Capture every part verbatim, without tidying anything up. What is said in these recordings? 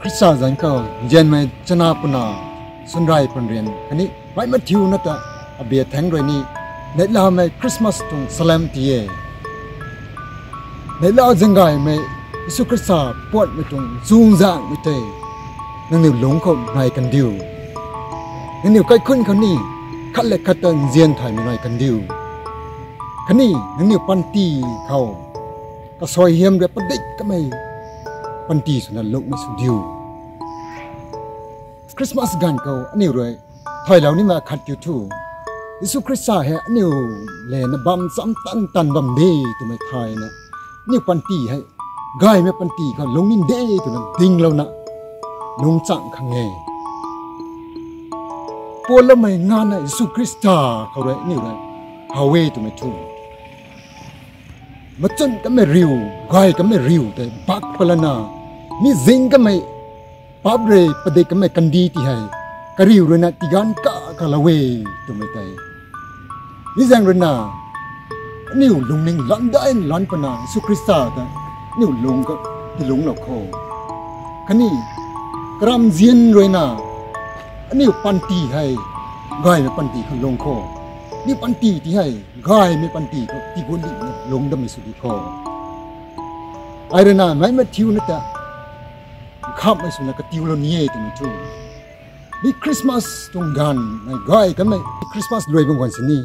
Khrista zanc khou nzianmei chana puna, swnrei panrian khatni mei mathiuna ta abia thangc rui ni neihlamei Christmas tuang salam ti e. Neihla zaenggaymei Jisu Khrista puatmei tuang chuzaenghmei tei nangniw lungc khou nai kandiu. Nangniw kaikhunc khou ni khat le khat ta nzian thaymei nai kandiu. Khatni nangniw panty khou kasuaihiam rui padik kamei panty swna lungmei sw diu. Christmas ganv khou aniu rui thaylou nimei khat kiu thu, Jisu Khrista hei aniu lena bam cham tan tan bam de twmei thayna, aniu panty hei gaymei panty khou lungning de twna dinglouna lungc chang khang e. Puatloumei nganvna Jisu Khrista khou rui aniu rui how e twmei thu, machun kamei riu, gay kamei riu tei bak palana, mi zing kamei paap rui padik kamei kandih ti hei kariu ruina tiganv kakalou e twmei tei, mi zaeng ruina aniu lungning landain lan pana Jisu Khrista ta aniu lung ka tilunglou kho. Khatni karamzian ruina aniu panty hei gaymei panty khou lung kho. Aniu panty ti hei gaymei panty khou tiiguan dina lungc dammei sw di kho. Ai ruina mei mathiuna ta nkhamhmei swna katiulou ni e twmei thu, mi Christmas tuang ganv nai gay kamei Christmas luai bam ganv sini,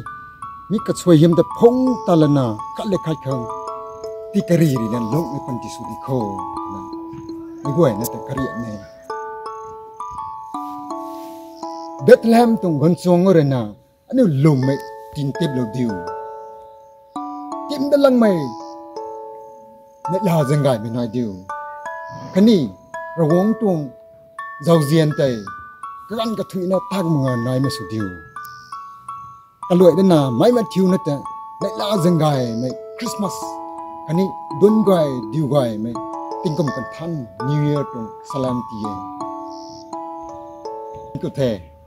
mi kasuaihiam ta phungc talana khat le khat khang tikari rina lungmei panty sw di kho, na mei guayna ta karian e. Bethlehem tuang ganvchuang ruina aniu lwmmei tingtiplou diu. Timda langmei neihla zaenggaymei nai diu. Khatni Ravguangc tuang zauzian tei kaganv kathuicna tak manga naimei sw diu. Kaluai dana mei mathiuna ta neihla zaenggaymei Christmas khatni dunc gay diu gaymei tingkum kanthan New Year tuang salam ti e. Thank you the.